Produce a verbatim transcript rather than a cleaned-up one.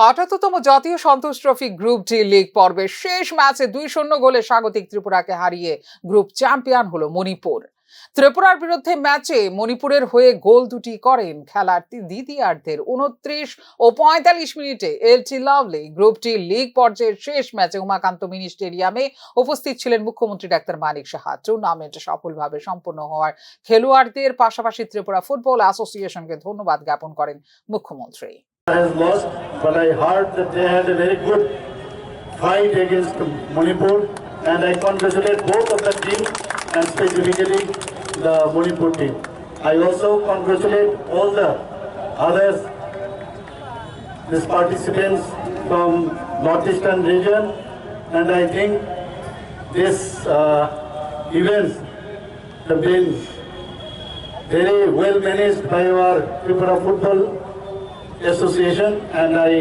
আঠাত্তরতম জাতীয় সন্তোষ trophy group D league পর্বের শেষ ম্যাচে দুই শূন্য গোলে স্বাগতিক ত্রিপুরাকে হারিয়ে গ্রুপ চ্যাম্পিয়ন হলো মণিপুর। ত্রিপুরার বিরুদ্ধে ম্যাচে মণিপুরের হয়ে গোল দুটি করেন খেলার তি-, দ্বিতীয়ার্ধের ঊনত্রিশ ও পঁয়তাল্লিশ মিনিটে LT lovely. Group D league পর্যায়ের শেষ ম্যাচে উমাকান্ত মিনি স্টেডিয়ামে উপস্থিত ছিলেন মুখ্যমন্ত্রী ডাক্তার মানিক সাহা। টুর্নামেন্ট সফলভাবে সম্পন্ন হওয়ার খেলোয়াড়দের পাশাপাশি ত্রিপুরা ফুটবল অ্যাসোসিয়েশনকে ধন্যবাদ জ্ঞাপন করেন মুখ্যমন্ত্রী। Has lost, but I heard that they had a very good fight against Manipur, and I congratulate both of the team and specifically the Manipur team. I also congratulate all the others, these participants from Northeastern region, and I think this uh, events have been very well managed by our Tripura Football Association, and I